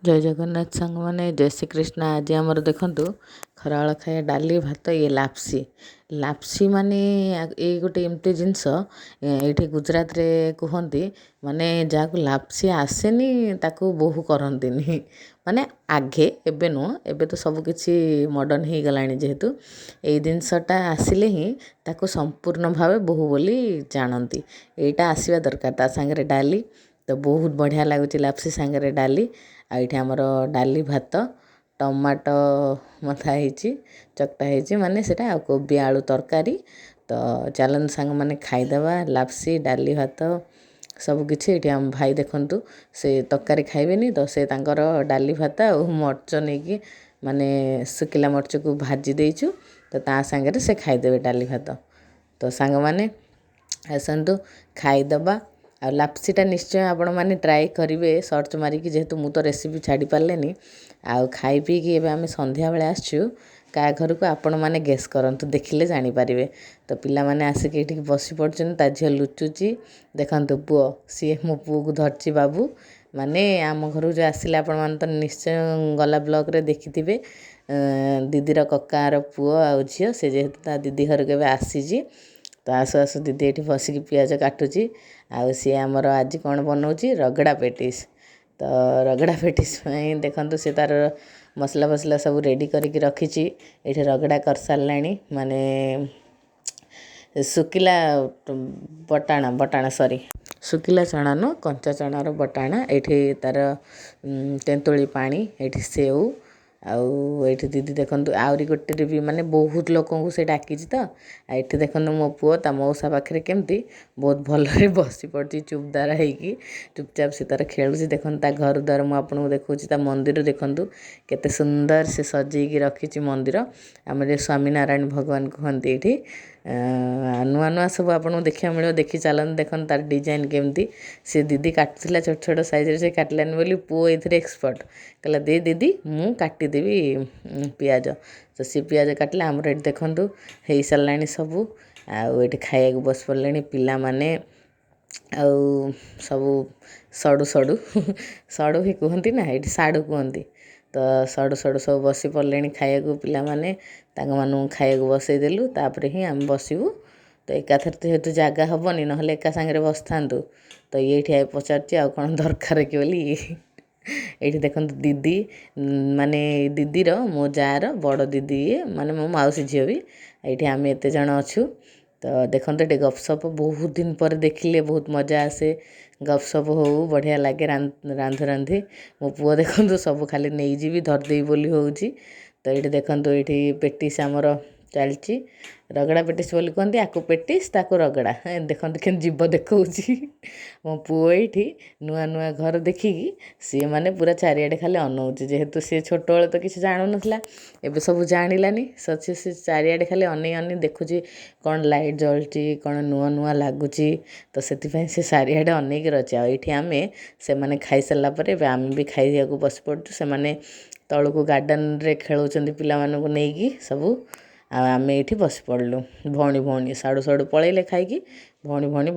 ଜୟ ଜଗନ୍ନାଥ ସାଙ୍ଗମାନେ, ଜୟ ଶ୍ରୀକୃଷ୍ଣ। ଆଜି ଆମର ଦେଖନ୍ତୁ ଖରାବେଳ ଖାଇବା ଡାଲି ଭାତ, ଇଏ ଲାପ୍ସି। ଲାପ୍ସି ମାନେ ଏଇ ଗୋଟେ ଏମିତି ଜିନିଷ, ଏଇଠି ଗୁଜୁରାତରେ କୁହନ୍ତି, ମାନେ ଯାହାକୁ ଲାପ୍ସି ଆସେନି ତାକୁ ବୋହୂ କରନ୍ତିନି। ମାନେ ଆଗେ, ଏବେ ନୁହଁ, ଏବେ ତ ସବୁ କିଛି ମଡ଼ର୍ଣ୍ଣ ହେଇଗଲାଣି। ଯେହେତୁ ଏଇ ଜିନିଷଟା ଆସିଲେ ହିଁ ତାକୁ ସମ୍ପୂର୍ଣ୍ଣ ଭାବେ ବୋହୂ ବୋଲି ଜାଣନ୍ତି। ଏଇଟା ଆସିବା ଦରକାର, ତା ସାଙ୍ଗରେ ଡାଲି ତ ବହୁତ ବଢ଼ିଆ ଲାଗୁଛି ଲାପ୍ସି ସାଙ୍ଗରେ ଡାଲି। ଆଉ ଏଇଠି ଆମର ଡାଲି ଭାତ, ଟମାଟୋ ମଥା ହେଇଛି, ଚକଟା ହେଇଛି ମାନେ ସେଇଟା, ଆଉ କୋବି ଆଳୁ ତରକାରୀ। ତ ଚାଲନ୍ତୁ ସାଙ୍ଗମାନେ, ଖାଇଦେବା ଲାପ୍ସି ଡାଲି ଭାତ ସବୁକିଛି। ଏଇଠି ଆମ ଭାଇ ଦେଖନ୍ତୁ, ସେ ତରକାରୀ ଖାଇବେନି ତ ସେ ତାଙ୍କର ଡାଲି ଭାତ ଆଉ ମରିଚ ନେଇକି, ମାନେ ଶୁଖିଲା ମରିଚକୁ ଭାଜି ଦେଇଛୁ ତ ତା ସାଙ୍ଗରେ ସେ ଖାଇଦେବେ ଡାଲି ଭାତ। ତ ସାଙ୍ଗମାନେ ଆସନ୍ତୁ ଖାଇଦେବା। ଆଉ ଲାପ୍ସିଟା ନିଶ୍ଚୟ ଆପଣମାନେ ଟ୍ରାଏ କରିବେ ସର୍ଚ୍ଚ ମାରିକି, ଯେହେତୁ ମୁଁ ତ ରେସିପି ଛାଡ଼ି ପାରିଲେନି। ଆଉ ଖାଇ ପିଇକି ଏବେ ଆମେ ସନ୍ଧ୍ୟାବେଳେ ଆସିଛୁ କାହା ଘରକୁ, ଆପଣମାନେ ଗେସ୍ କରନ୍ତୁ, ଦେଖିଲେ ଜାଣିପାରିବେ। ତ ପିଲାମାନେ ଆସିକି ଏଇଠିକି ବସି ପଡ଼ୁଛନ୍ତି, ତା ଝିଅ ଲୁଚୁଛି। ଦେଖନ୍ତୁ ପୁଅ, ସିଏ ମୋ ପୁଅକୁ ଧରିଛି ବାବୁ। ମାନେ ଆମ ଘରକୁ ଯେଉଁ ଆସିଲେ, ଆପଣମାନେ ତ ନିଶ୍ଚୟ ଗଲା ବ୍ଲଗ୍ରେ ଦେଖିଥିବେ, ଦିଦିର କକାର ପୁଅ ଆଉ ଝିଅ। ସେ ଯେହେତୁ ତା ଦିଦି ଘରକୁ ଏବେ ଆସିଛି, ତ ଆସୁ ଆସୁ ଦିଦି ଏଇଠି ବସିକି ପିଆଜ କାଟୁଛି। ଆଉ ସିଏ ଆମର ଆଜି କ'ଣ ବନଉଛି? ରଗଡ଼ା ପେଟିସ୍। ତ ରଗଡ଼ା ପେଟିସ୍ ପାଇଁ ଦେଖନ୍ତୁ ସେ ତା'ର ମସଲା ଫସଲା ସବୁ ରେଡ଼ି କରିକି ରଖିଛି। ଏଇଠି ରଗଡ଼ା କରିସାରିଲାଣି, ମାନେ ଶୁଖିଲା ବଟାଣା, ବଟାଣା ସରି, ଶୁଖିଲା ଚଣା ନୁହଁ, କଞ୍ଚା ଚଣାର ବଟାଣା। ଏଇଠି ତା'ର ତେନ୍ତୁଳି ପାଣି, ଏଇଠି ସେଉ। ଆଉ ଏଇଠି ଦିଦି ଦେଖନ୍ତୁ ଆହୁରି ଗୋଟେରେ ବି, ମାନେ ବହୁତ ଲୋକଙ୍କୁ ସେ ଡାକିଛି ତ। ଆଉ ଏଠି ଦେଖନ୍ତୁ ମୋ ପୁଅ ତା ମଉସା ପାଖରେ କେମିତି ବହୁତ ଭଲରେ ବସି ପଡ଼ିଛି, ଚୁପଦାର ହେଇକି ଚୁପଚାପ ସେ ତାର ଖେଳୁଛି। ଦେଖନ୍ତୁ ତା ଘର ଦ୍ୱାର ମୁଁ ଆପଣଙ୍କୁ ଦେଖାଉଛି। ତା ମନ୍ଦିର ଦେଖନ୍ତୁ କେତେ ସୁନ୍ଦର ସେ ସଜେଇକି ରଖିଛି ମନ୍ଦିର। ଆମର ସ୍ୱାମୀନାରାୟଣ ଭଗବାନ କୁହନ୍ତି। ଏଇଠି ନୂଆ ନୂଆ ସବୁ ଆପଣଙ୍କୁ ଦେଖିବାକୁ ମିଳିବ, ଦେଖି ଚାଲନ୍ତୁ। ଦେଖନ୍ତୁ ତାର ଡିଜାଇନ୍ କେମିତି ସେ ଦିଦି କାଟୁଥିଲା ଛୋଟ ଛୋଟ ସାଇଜ୍ରେ, ସେ କାଟିଲାନି ବୋଲି ପୁଅ ଏଥିରେ ଏକ୍ସପର୍ଟ। କହିଲା, ଦେ ଦିଦି, ମୁଁ କାଟିଦେବି ପିଆଜ। ତ ସେ ପିଆଜ କାଟିଲା। ଆମର ଏଠି ଦେଖନ୍ତୁ ହେଇସାରିଲାଣି ସବୁ, ଆଉ ଏଠି ଖାଇବାକୁ ବସି ପଡ଼ିଲେଣି ପିଲାମାନେ। ଆଉ ସବୁ ସଡ଼ୁ ସଡ଼ୁ, ସଡ଼ୁ ହିଁ କୁହନ୍ତି ନା, ଏଇଠି ସାଡ଼ୁ କୁହନ୍ତି। ତ ସଡ଼ୁ ସଡ଼ୁ ସବୁ ବସି ପଡ଼ିଲେଣି ଖାଇବାକୁ ପିଲାମାନେ। ତାଙ୍କମାନଙ୍କୁ ଖାଇବାକୁ ବସେଇଦେଲୁ, ତାପରେ ହିଁ ଆମେ ବସିବୁ। ତ ଏକାଥରେ ଯେହେତୁ ଜାଗା ହେବନି, ନହେଲେ ଏକା ସାଙ୍ଗରେ ବସିଥାନ୍ତୁ। ତ ଏଇଠି ପଚାରୁଛି ଆଉ କ'ଣ ଦରକାର କି ବୋଲି। ଏଇଠି ଦେଖନ୍ତୁ ଦିଦି, ମାନେ ଦିଦିର, ମୋ ଯାଆର ବଡ଼ ଦିଦି ଇଏ, ମାନେ ମୋ ମାଉସୀ ଝିଅ ବି। ଏଇଠି ଆମେ ଏତେ ଜଣ ଅଛୁ। ତ ଦେଖନ୍ତୁ ଏଠି ଗପସପ, ବହୁତ ଦିନ ପରେ ଦେଖିଲେ ବହୁତ ମଜା ଆସେ। ଗପସପ ହଉ ବଢ଼ିଆ ଲାଗେ ରାନ୍ଧୁ ରାନ୍ଧି। ମୋ ପୁଅ ଦେଖନ୍ତୁ ସବୁ ଖାଲି ନେଇଯିବି ଧରିଦେବି ବୋଲି ହେଉଛି। ତ ଏଇଠି ଦେଖନ୍ତୁ, ଏଇଠି ପେଟିସ୍ ଆମର ଚାଲିଛି। ରଗଡ଼ା ପେଟିସ୍ ବୋଲି କୁହନ୍ତି ଆକୁ, ପେଟିସ୍ ତାକୁ ରଗଡ଼ା। ଦେଖନ୍ତୁ କେମିତି ଯିବ ଦେଖାଉଛି ମୋ ପୁଅ। ଏଇଠି ନୂଆ ନୂଆ ଘର ଦେଖିକି ସିଏ ମାନେ ପୁରା ଚାରିଆଡ଼େ ଖାଲି ଅନଉଛି। ଯେହେତୁ ସିଏ ଛୋଟବେଳେ ତ କିଛି ଜାଣୁନଥିଲା, ଏବେ ସବୁ ଜାଣିଲାନି। ସେ ଚାରିଆଡ଼େ ଖାଲି ଅନେଇ ଅନେଇ ଦେଖୁଛି, କ'ଣ ଲାଇଟ୍ ଜଳୁଛି, କ'ଣ ନୂଆ ନୂଆ ଲାଗୁଛି। ତ ସେଥିପାଇଁ ସେ ଚାରିଆଡ଼େ ଅନେଇକି ରହିଛି। ଆଉ ଏଇଠି ଆମେ ସେମାନେ ଖାଇସାରିଲା ପରେ ଏବେ ଆମେ ବି ଖାଇବାକୁ ବସି ପଡ଼ୁଛୁ। ସେମାନେ ତଳକୁ ଗାର୍ଡ଼େନରେ ଖେଳଉଛନ୍ତି ପିଲାମାନଙ୍କୁ ନେଇକି ସବୁ, ଆଉ ଆମେ ଏଇଠି ବସି ପଡ଼ିଲୁ ଭଉଣୀ ଭଉଣୀ। ସାଡ଼ୁ ସାଡ଼ୁ ପଳେଇଲେ ଖାଇକି, ଭଉଣୀ ଭଉଣୀ।